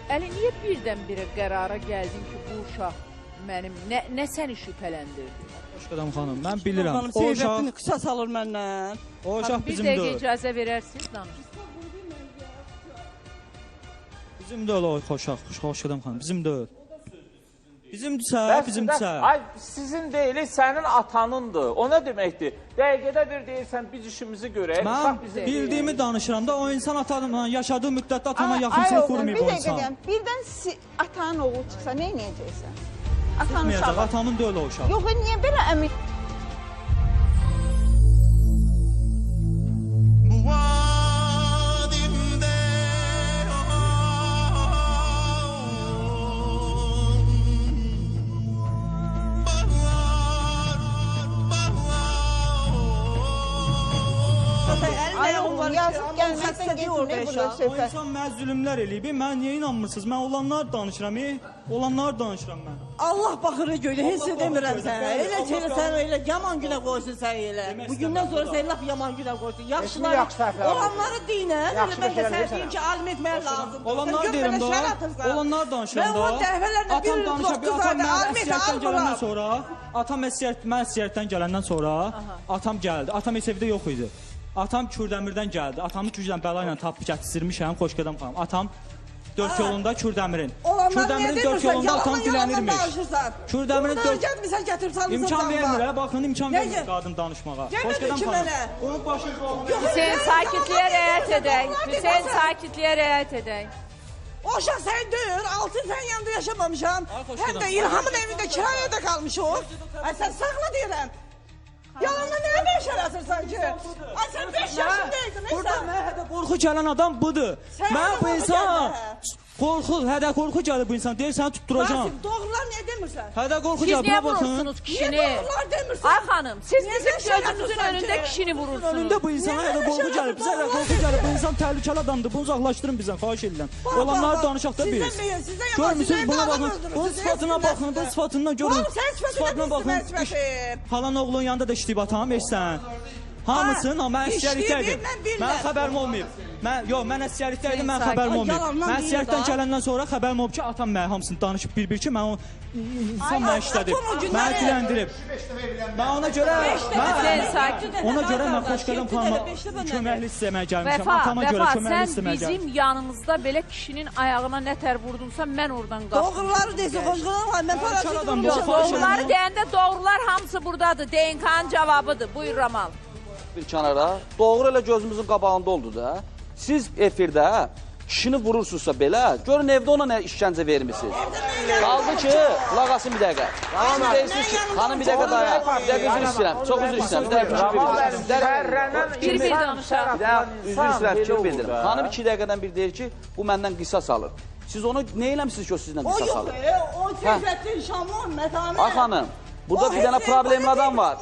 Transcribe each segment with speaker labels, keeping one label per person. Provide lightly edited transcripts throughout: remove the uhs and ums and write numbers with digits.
Speaker 1: Əli, niyə birdən-birə qərara gəldin ki, bu uşaq mənim, nə səni şübhələndirdi?
Speaker 2: Xoşqədəm xanım, mən bilirəm.
Speaker 3: Xanım, Seyfəddin qisas alır məndən.
Speaker 2: O uşaq
Speaker 1: Bir
Speaker 2: bizim
Speaker 1: dəqiqə
Speaker 2: deyil.
Speaker 1: icazə verərsiniz, danışın.
Speaker 2: Bizim deyil o uşaq, Xoşqədəm xanım, bizim deyil. Bizimdirsə, bizimdirsə.
Speaker 4: Ay, sizin deyil, sənin atanındır. O nə deməkdir? Dəqiqədə bir deyirsən, biz işimizi görək.
Speaker 2: Mən bildiyimi danışıram da, o insan atanımla yaşadığı müddətdə atama yaxınsın qurmayıb o insan.
Speaker 5: Birdən atanın oğlu çıxsa, nə eləyəcəksən? Atanın
Speaker 2: uşağı. Atamın deyil o uşaq.
Speaker 5: Yox, niyə belə əmin?
Speaker 2: O insan mənə zülmlər eləyib, mən niyə inanmırsınız? Mən olanlar danışıram, olanlar danışıram mən.
Speaker 3: Allah baxır göydə, heç nə demirəm sənə. Elə ki, sən elə yaman günə qoysun sən elə. Bugündən sonra sən lap yaman günə qoysun. Yaxşılar, olanları dinə, elə mən də sənə deyim ki, alim etməyə lazımdır.
Speaker 2: Olanlar deyirəm da, olanlar danışıram da.
Speaker 3: Mən o dəfələrlə
Speaker 2: Atam danışa, atam mən əsgərlikdən gələndən sonra, atam əsgərlikdən gələndən sonra, atam gəldi, atam heç evdə yox idi. Atam Kürdəmirdən gəldi. Atamı güclə bəla ilə tapıb gətirmişəm, Xoşqədəm xanım. Atam dörd yolunda Kürdəmirin.
Speaker 3: Kürdəmirin
Speaker 2: dörd yolunda atam dilənirmiş. Kürdəmirin dörd... İmkan vermir, hələ baxın, imkan vermir qadın danışmağa. Xoşqədəm xanım, onun başını...
Speaker 1: Hüseyn, sakitliyə riayət edək. Hüseyn, sakitliyə riayət edək.
Speaker 3: O uşaq səni döyür, 6 il sənin yanında yaşamamışam. Həm də İlhamın evində kirayədə qalmışıq. Ay, sən saxla deyirəm. Yalanla nəyə 5 arasırsan ki? Ay, sən 5 yaşındaydın.
Speaker 2: Burada mənə hədə qorxu gələn adam budur. Mən bu insan qorxu, hədə qorxu gəlir bu insan. Deyir, səni tutturacam.
Speaker 3: Rasim, doğrular niyə demirsən?
Speaker 2: Hədə qorxu
Speaker 1: Siz
Speaker 2: gəlir,
Speaker 1: niyə
Speaker 2: buna baxın.
Speaker 1: vurursunuz kişini?
Speaker 3: Niyə doğrular demirsən?
Speaker 1: Ay xanım, siz bizim gözümüzün önündə kişini vurursunuz.
Speaker 2: Önündə bu insana hədə qorxu gəlir, bizə hədə qorxu gəlir. Bu insan təhlükəli adamdır, bunu uzaqlaşdırın bizdən, xahiş edirəm. Olanları danışaq da biz. Görmüsünüz, buna baxın. Bunun sıfatına baxın, bunun sıfatından görün.
Speaker 3: Sıfatına baxın.
Speaker 2: Halan oğlunun yanında da işləyib atam, heç sən. Hamısının, mən əsgərlikdə idim. Mənim xəbərim olmayıb. Yox, mən əsgərlikdə idim, mənim xəbərim olmayıb. Mən əsgərlikdən gələndən sonra xəbərim olub ki, atam mənə hamısını danışıb bir-bir ki, mən o insan mənə işlədib, mənə diləndirib. Mən ona görə, ona görə mən Xoşqədəm xanıma köməkli istəməyə gəlmişəm. Atama görə köməkli istəməyə gəlmişəm.
Speaker 1: Vəfa, sən bizim yanımızda belə kişinin ayağına nətər vurdunsa, mən oradan qalxdım.
Speaker 3: Doğruları desin, Xoşqədəm xanım, mən parasını
Speaker 1: vurmuşam. Doğruları deyəndə doğrular hamısı buradadır. DNK-nın cavabıdır. Buyur Ramal.
Speaker 6: Bir kənara, doğru elə gözümüzün qabağında oldu da. Siz efirdə kişini vurursunuzsa belə, görün evdə ona nə işgəncə vermişsiniz. Qaldı ki, qulaq asın bir dəqiqə. Siz deyirsiniz ki, xanım bir dəqiqə dayan, bir dəqiqə üzr istəyirəm, çox üzr istəyirəm, bir dəqiqə fikir bildirim.
Speaker 1: Bir danışaq.
Speaker 6: Üzr istəyirəm, fikir bildirim. Xanım 2 dəqiqədən bir deyir ki, bu məndən qisas alır. Siz onu nə eləmişsiniz ki, o sizinlə qisas alır?
Speaker 3: O yox, o Seyfəddin, Şamun, Mətanət.
Speaker 6: Ay xanım, burada bir dənə problemli adam var.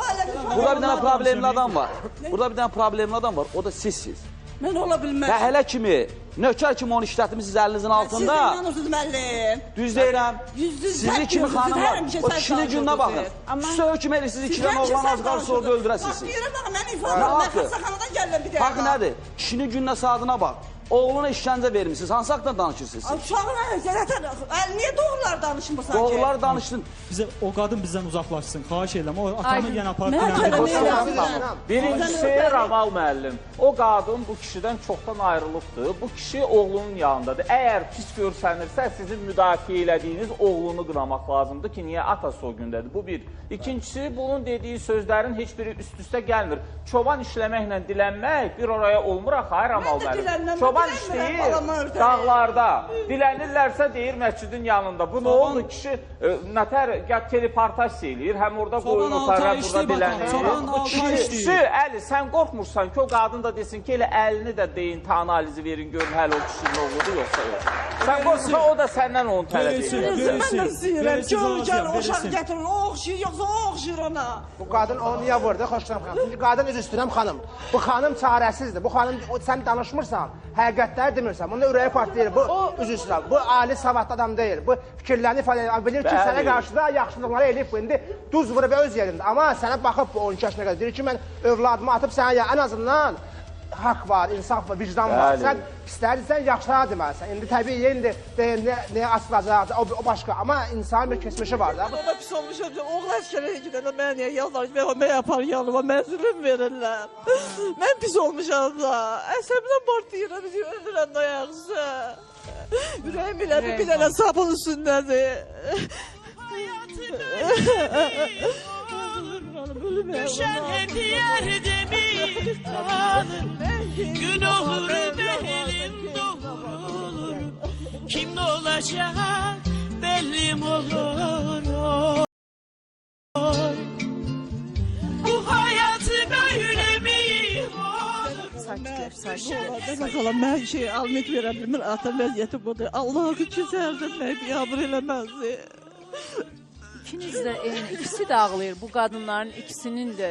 Speaker 6: Burada bir dənə problemli adam var. Burada bir dənə problemli adam var, o da sizsiz.
Speaker 3: Mən ola bilməm.
Speaker 6: Fəhələ kimi, nökər kimi onu işlətmişsiniz əlinizin altında.
Speaker 3: Siz də inanırsınız müəllim.
Speaker 6: Düz deyirəm. Sizi kimi xanım var. O kişinin gününə baxın. Sizə hökm edir, siz iki dənə oğlan az qalsın orada öldürəsiniz.
Speaker 3: Bax, deyirəm, bax, mən ifadə, mən xəstəxanadan gəlirəm bir dəqiqə.
Speaker 6: Haqq nədir? Kişinin gününə saatına bax. Oğluna işgəncə vermişsiniz. Hansı haqdan danışırsınız siz?
Speaker 3: Uşağına zaten niyə doğrular danışmırsan ki?
Speaker 6: Doğrular danışsın.
Speaker 2: Bizə o qadın bizdən uzaqlaşsın. Xahiş edirəm. O atamı yenə aparıb diləndirir.
Speaker 4: Birincisi Ramal müəllim. O qadın bu kişidən çoxdan ayrılıbdır. Bu kişi oğlunun yanındadır. Əgər pis görsənirsə, sizin müdafiə elədiyiniz oğlunu qınamaq lazımdır ki, niyə atası o gündədir? Bu bir. İkincisi, bunun dediyi sözlərin heç biri üst-üstə gəlmir. Çoban işləməklə dilənmək bir oraya olmur axı, ay Ramal müəllim. Çoban işləyir dağlarda, dilənirlərsə deyir məscidin yanında. Bu nə oldu? Kişi nətər teleportasiya eləyir, həm orada qoyun otarır, burada dilənir. Kişi, Əli, sən qorxmursan ki, o qadın da desin ki, elə əlini də deyin, ta analizi verin, görün hələ o kişinin oğludur, yoxsa yox. Sən qorxmursan, o da səndən onu tələb edir.
Speaker 3: Mən də istəyirəm, gör, gəl, uşaq gətirin, o oxşuyur, yoxsa o oxşuyur ona.
Speaker 7: Bu qadın onu niyə vurdu? Xoşlanım xanım. Çünki qadın üzr istəyirəm xanım. Bu xanım çarəsizdir. Bu xanım, sən danışmırsan, həqiqətləri demirsən, bunda ürəyi partlayır, bu üzr istəyirəm, bu ali savadlı adam deyil, bu fikirlərini ifadə edir, bilir ki, sənə qarşı da yaxşılıqları eləyib, bu indi duz vurub öz yerində, amma sənə baxıb bu 12 yaşına qədər, deyir ki, mən övladımı atıb sənə, ən azından haqq var, insaf var, vicdan var. Sən pislərirsən, yaxşılara deməlisən. İndi təbii indi nəyə asılacaq, o başqa. Amma insanın bir keçmişi var da.
Speaker 3: Ona pis olmuşam. Oğlu əsgərə gedəndə mənə niyə yalvarır? Mən yapar yanıma, mən zülüm verirlər. Mən pis olmuşam da. Əsəbimdən partlayıram, ölürəm da ayaqsa. Ürəyim elə bir dənə sapın üstündədir.
Speaker 8: Düşer hep yerde miktarı. Gün olur belim doğrulur. Kim olacak belli olur. Bu hayatı böyle mi olur?
Speaker 1: Sakitləş, sakitləş.
Speaker 3: Mən xalam, mən şey almet verə bilmir, atam vəziyyəti budur. Allah üçün səhərdən məni biabır eləməzdi.
Speaker 1: İkiniz də eyni, ikisi də ağlayır. Bu qadınların ikisinin də.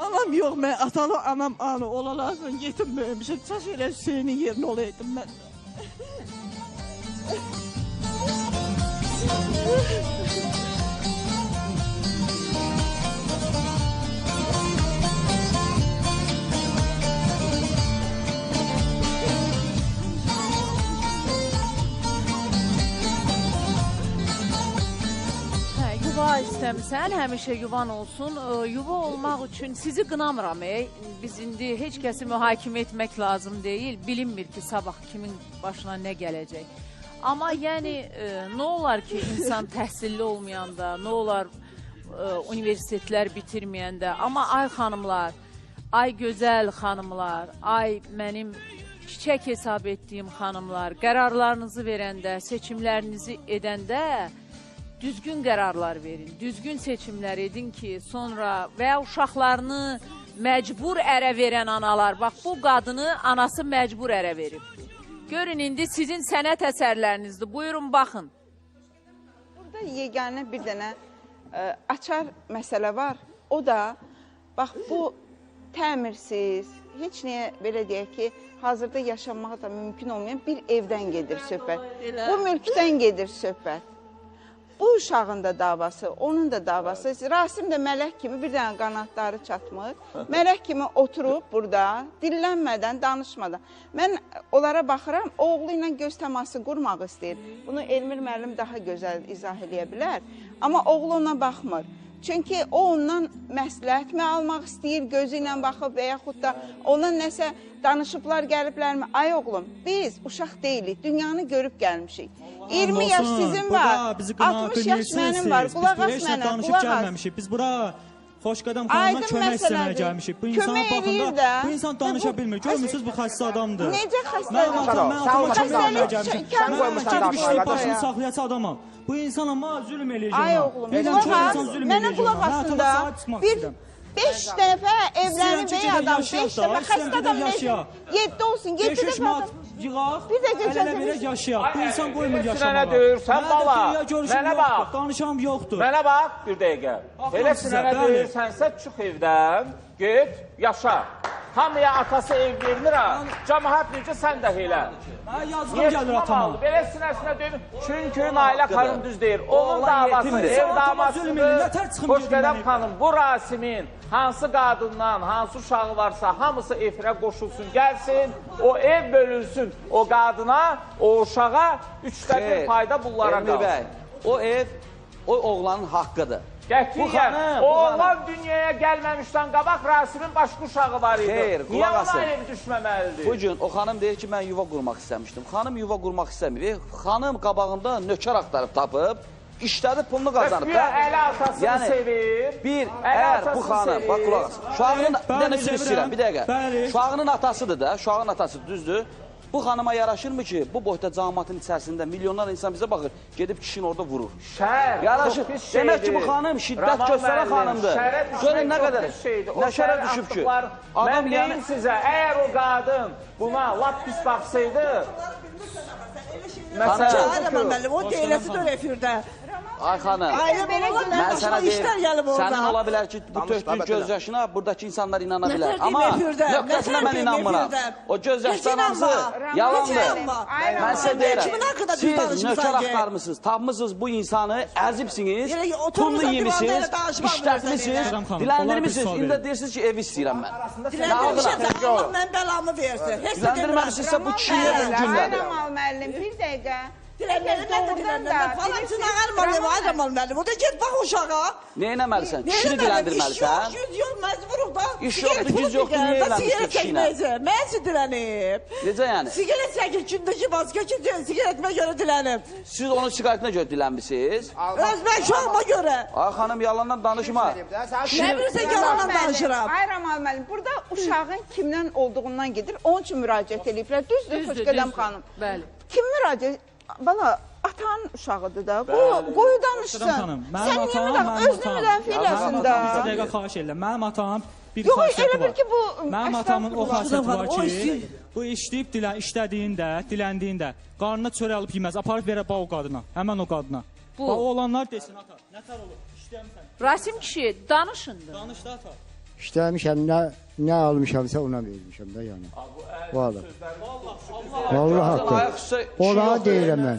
Speaker 3: Anam yox, mən atalı anam anı olalarsan yetim böyümüşüm. Çaş elə Hüseynin yerinə olaydım mən.
Speaker 1: Yuva istəmirsən, həmişə yuvan olsun. Yuva olmaq üçün sizi qınamıram. Biz indi heç kəsi mühakimə etmək lazım deyil. Bilinmir ki, sabah kimin başına nə gələcək. Amma yəni, nə olar ki, insan təhsilli olmayanda, nə olar universitetlər bitirməyəndə. Amma ay xanımlar, ay gözəl xanımlar, ay mənim çiçək hesab etdiyim xanımlar, qərarlarınızı verəndə, seçimlərinizi edəndə düzgün qərarlar verin, düzgün seçimlər edin ki, sonra və ya uşaqlarını məcbur ərə verən analar, bax bu qadını anası məcbur ərə veribdir. Görün indi sizin sənət əsərlərinizdir, buyurun baxın.
Speaker 5: Burada yeganə bir dənə açar məsələ var, o da bax bu təmirsiz, heç niyə belə deyək ki, hazırda yaşanmağa da mümkün olmayan bir evdən gedir söhbət. Bu mülkdən gedir söhbət. Bu uşağın da davası, onun da davası. Rasim də mələk kimi bir dənə qanadları çatmır. Mələk kimi oturub burada, dillənmədən, danışmadan. Mən onlara baxıram, oğlu ilə göz təması qurmaq istəyir. Bunu Elmir müəllim daha gözəl izah eləyə bilər. Amma oğlu ona baxmır. Çünki o ondan məsləhət mi almaq istəyir, gözü ilə baxıb və yaxud da ondan nəsə danışıblar, gəliblərmi? Ay oğlum, biz uşaq deyilik, dünyanı görüb gəlmişik. 20 yaş sizin var, 60 yaş mənim var, qulaq as mənə, qulaq as.
Speaker 2: Biz bura Xoşqədəm xanıma kömək istəməyə gəlmişik. Bu insana baxında, bu insan danışa bilmir. Görmürsünüz, bu xəstə adamdır.
Speaker 5: Necə xəstə adamdır?
Speaker 2: Mən atama kömək istəməyə gəlmişik. Mən gedib işləyib başını saxlayası adamam. Bu insan amma zülm eləyəcək.
Speaker 5: Ay oğlum, mənə qulaq asın da. Bir 5 dəfə evlənib ey adam, 5 dəfə xəstə adam necə? 7 olsun, 7 dəfə adam.
Speaker 2: Yığaq,
Speaker 5: Bir dəqiqə
Speaker 2: əl-ələ
Speaker 5: icazə
Speaker 2: verək yaşayaq. Bu insan qoymur yaşamağa.
Speaker 4: Mənə döyürsən bala, mənə bax.
Speaker 2: Danışam yoxdur.
Speaker 4: Mənə bax, bir dəqiqə. Elə sinənə döyürsənsə, çıx evdən, get, yaşa. Hamıya atası ev vermir ha. Camaat necə sən də elə.
Speaker 2: Mənə yazığım gəlir atama.
Speaker 4: Belə sinəsinə döymür. Çünki Nailə xanım düz deyir. Onun davası, ev davasıdır. Xoşqədəm xanım, bu Rasimin hansı qadından, hansı uşağı varsa hamısı efirə qoşulsun, gəlsin, o ev bölünsün o qadına, o uşağa 3də 1 fayda bunlara qalsın.
Speaker 6: O ev, o oğlanın haqqıdır.
Speaker 4: Qətiyyən, o oğlan dünyaya gəlməmişdən qabaq Rasimin başqa uşağı var idi.
Speaker 6: Xeyr,
Speaker 4: Niyə ona ev düşməməlidir?
Speaker 6: Bugün o xanım deyir ki, mən yuva qurmaq istəmişdim. Xanım yuva qurmaq istəmir. Xanım qabağında nökər axtarıb tapıb, işlədib, pulunu qazanıb.
Speaker 4: Bəs güya əli atasını sevir.
Speaker 6: Bir, əgər bu xanım, bax qulaq asın. Uşağının, bir dənə üzr istəyirəm, bir dəqiqə. Uşağının atasıdır da, uşağın atası düzdür. Bu xanıma yaraşırmı ki, bu boyda cəmaatın içərisində milyonlar insan bizə baxır, gedib kişini orada vurur.
Speaker 4: Şər,
Speaker 6: yaraşır.
Speaker 4: çox pis şeydir.
Speaker 6: Demək ki, bu xanım şiddət göstərən xanımdır. Görün nə qədər, nə şərə düşüb ki.
Speaker 4: Mən deyim sizə, əgər o qadın buna lap pis baxsaydı... Məsələ
Speaker 3: Ay Ramal müəllim, o deyiləsidir efirdə.
Speaker 6: Ay xanım.
Speaker 3: Ailə belə
Speaker 6: Mən
Speaker 3: mən
Speaker 6: sənə
Speaker 3: başıma
Speaker 6: deyim,
Speaker 3: işlər gəlib orada.
Speaker 6: sənin ola bilər ki, bu
Speaker 7: Danış,
Speaker 6: tökdüyün
Speaker 7: da,
Speaker 6: göz yaşına buradakı insanlar inana
Speaker 3: Nətər
Speaker 6: bilər.
Speaker 3: deyim
Speaker 6: Amma
Speaker 3: efirdə,
Speaker 6: nöqtəsinə
Speaker 3: nətər
Speaker 6: mən
Speaker 3: deyim
Speaker 6: inanmıram.
Speaker 3: efirdə?
Speaker 6: O göz
Speaker 3: Heç
Speaker 6: yaşların hamısı
Speaker 3: inanma.
Speaker 6: yalandır.
Speaker 3: Heç inanma.
Speaker 6: Mən sizə deyirəm,
Speaker 3: Kimin haqqında düz
Speaker 6: siz
Speaker 3: danışmısan
Speaker 6: nökər
Speaker 3: ki?
Speaker 6: axtarmısınız, tapmısınız bu insanı, əzibsiniz,
Speaker 3: Elə
Speaker 6: pulunu
Speaker 3: oturmuşsan divanda
Speaker 6: yemisiniz,
Speaker 3: elə danışmaq
Speaker 6: işlətmisiniz,
Speaker 3: bilirsən
Speaker 2: elə.
Speaker 6: diləndirmisiniz.
Speaker 2: Xanım,
Speaker 6: İndi də deyirsiniz ki, ev istəyirəm mən.
Speaker 3: Diləndirmişəm də Allah mənim bəlamı versin. Heç də demirəm.
Speaker 6: Diləndirməmisinizsə bu kişi niyə bu
Speaker 5: Ay
Speaker 6: gündədir?
Speaker 5: Ramal müəllim, bir dəqiqə.
Speaker 3: Dilənməli, mən də dilənməliyəm. Falan üçün ağarmalıyam, ay Ramal müəllim. O da get bax uşağa.
Speaker 6: Nə etməlisən? Kişini
Speaker 3: Nə etməliyəm? İş yox,
Speaker 6: diləndirməlisən.
Speaker 3: güc yox, məcburuq da.
Speaker 6: İş
Speaker 3: Siqaret
Speaker 6: yoxdur,
Speaker 3: pulu
Speaker 6: güc yoxdur, niyə
Speaker 3: deyər, da
Speaker 6: evlənmişsin
Speaker 3: Siqaret
Speaker 6: kişi ilə?
Speaker 3: çəkməyəcək. Mən üçün dilənib.
Speaker 6: Necə yəni?
Speaker 3: Siqaret çəkir, gündəki başqa ki, siqaretimə görə dilənib.
Speaker 6: Siz onun siqaretinə görə dilənmisiniz.
Speaker 3: Öz mən uşağıma görə.
Speaker 6: Ay xanım, yalandan danışma.
Speaker 3: Nə bilirsən yalandan danışıram.
Speaker 5: Ay Ramal müəllim, burada uşağın kimdən olduğundan gedir. Onun üçün müraciət eləyiblər. Düzdür,
Speaker 1: Düzdür,
Speaker 5: Xoşqədəm
Speaker 1: düzdür.
Speaker 5: xanım.
Speaker 1: Bəli.
Speaker 5: Kim müraciət? Bala, atanın uşağıdır da. Qoy danışsın.
Speaker 2: Xoşqədəm xanım, mənim
Speaker 5: Sən niyə
Speaker 2: atam,
Speaker 5: müdafiə,
Speaker 2: mənim
Speaker 5: özünü
Speaker 2: atam.
Speaker 5: müdafiə eləsin
Speaker 2: Mənim
Speaker 5: də.
Speaker 2: atam, bir dəqiqə xahiş edirəm. Mənim atam bir
Speaker 5: Yox,
Speaker 2: xasiyyəti
Speaker 5: elə bil
Speaker 2: var.
Speaker 5: ki, bu
Speaker 2: Mənim atamın o
Speaker 5: əstəğfurullah.
Speaker 2: xasiyyəti var
Speaker 3: O
Speaker 2: ki,
Speaker 3: istəyir.
Speaker 2: bu işləyib dilən, işlədiyində, diləndiyində qarnına çörək alıb yeməz, aparıb verə bax o qadına, həmən o qadına.
Speaker 1: Bu.
Speaker 2: Bax o olanlar desin ata, nətər olub, işləmisən.
Speaker 1: Rasim kişi danışın da.
Speaker 2: Danış da ata.
Speaker 9: İşləmişəm, nə almışamsa ona vermişəm də yəni. Vallahi. Vallahi haqqı.
Speaker 6: Ayaq üstə kişi
Speaker 9: Ola
Speaker 6: yoxdur.
Speaker 9: deyirəm mən.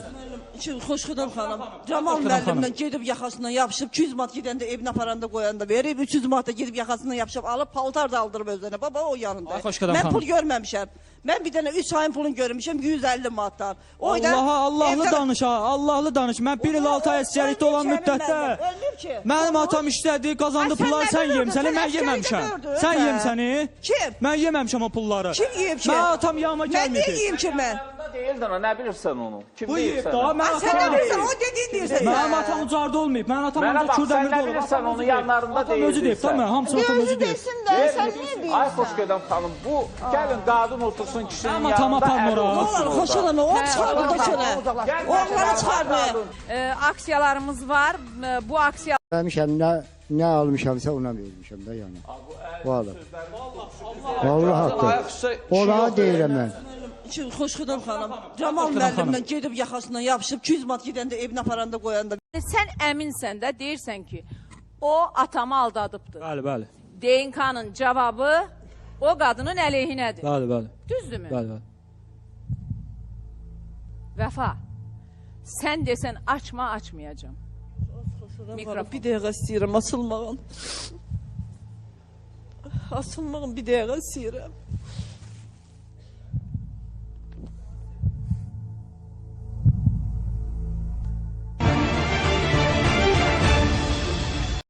Speaker 3: Şimdi Xoşxudam xanım, Camal müəllimlə gedib yaxasından yapışıb 200 manat gedəndə evinə aparanda qoyanda verib, 300 manat da gedib yaxasından yapışıb alıb paltar da aldırıb özünə. Baba o yanında.
Speaker 2: Ay Xoşqədəm
Speaker 3: Mən
Speaker 2: xanım.
Speaker 3: pul görməmişəm. Mən bir dənə 3 ayın pulunu görmüşəm 150 manatdan. O da
Speaker 2: Allaha, Allahlı
Speaker 3: evdə-
Speaker 2: danış ha, Allahlı danış. Mən 1 il 6 ay əsgərlikdə olan
Speaker 3: Ölməyib ki,
Speaker 2: müddətdə
Speaker 3: əmim mənim, ölməyib ki.
Speaker 2: mənim atam işlədi, qazandı
Speaker 3: Ay, sən
Speaker 2: pulları,
Speaker 3: nə
Speaker 2: sən
Speaker 3: bilirdin?
Speaker 2: yemisən,
Speaker 3: Sən
Speaker 2: mən
Speaker 3: əsgərlikdə
Speaker 2: yeməmişəm.
Speaker 3: gördün,
Speaker 2: Sən
Speaker 3: hə?
Speaker 2: yemisən?
Speaker 3: Kim?
Speaker 2: Mən yeməmişəm o pulları.
Speaker 3: Kim yeyib ki?
Speaker 2: Mənim atam yanıma
Speaker 3: Mən niyə
Speaker 2: gəlməyib.
Speaker 3: yeyim ki mən?
Speaker 4: Yanında deyildin o, nə bilirsən onu? Kim
Speaker 2: Bu
Speaker 4: deyir
Speaker 2: yeyib
Speaker 4: sənə?
Speaker 2: daha
Speaker 3: Ay,
Speaker 2: mənim
Speaker 3: sən nə
Speaker 2: atam.
Speaker 3: bilirsən? O dediyin deyirsən.
Speaker 2: Mənim atam ucarda olmayıb. Mənim atam
Speaker 4: Mənə
Speaker 2: ancaq
Speaker 4: bax, sən
Speaker 2: Kürdəmirdə
Speaker 4: nə
Speaker 2: olub.
Speaker 4: bilirsən
Speaker 2: Atam
Speaker 4: onu
Speaker 2: özü deyib.
Speaker 4: yanlarında
Speaker 2: Atam özü deyib,
Speaker 4: deyildin
Speaker 2: tamam,
Speaker 4: sən.
Speaker 2: hamısını atam özü deyib.
Speaker 5: Özü desin də, sən niyə
Speaker 4: Ay
Speaker 5: deyirsən?
Speaker 4: Xoşqədəm xanım, bu gəlin qadın otursun kişinin
Speaker 2: Mənim atamı
Speaker 4: yanında,
Speaker 2: aparma
Speaker 4: əri
Speaker 2: ora.
Speaker 3: Nə
Speaker 4: otursun
Speaker 3: olar,
Speaker 4: orada.
Speaker 3: xoş olan o çıxardı da çölə.
Speaker 4: Gəl,
Speaker 3: Oğlanı çıxarmaya.
Speaker 1: Aksiyalarımız var. Bu aksiya
Speaker 9: İşləmişəm, nə almışamsa ona vermişəm də yəni. Vallahi. Vallahi haqqı.
Speaker 6: Ayaq üstə kişi
Speaker 9: Ola
Speaker 6: yoxdur.
Speaker 9: deyirəm mən.
Speaker 3: Şimdi Xoşxudam xanım, Camal müəllimlə gedib yaxasından yapışıb 200 manat gedəndə evinə aparanda qoyanda
Speaker 1: Sən əminsən də deyirsən ki, o atamı aldadıbdır.
Speaker 2: Bəli, bəli.
Speaker 1: DNK-nın cavabı o qadının əleyhinədir.
Speaker 2: Bəli, bəli.
Speaker 1: Düzdürmü?
Speaker 2: Bəli, bəli.
Speaker 1: Vəfa, sən desən açma, açmayacağam. Mikrofon.
Speaker 3: Bir dəqiqə istəyirəm açılmağın. Açılmağın bir dəqiqə istəyirəm.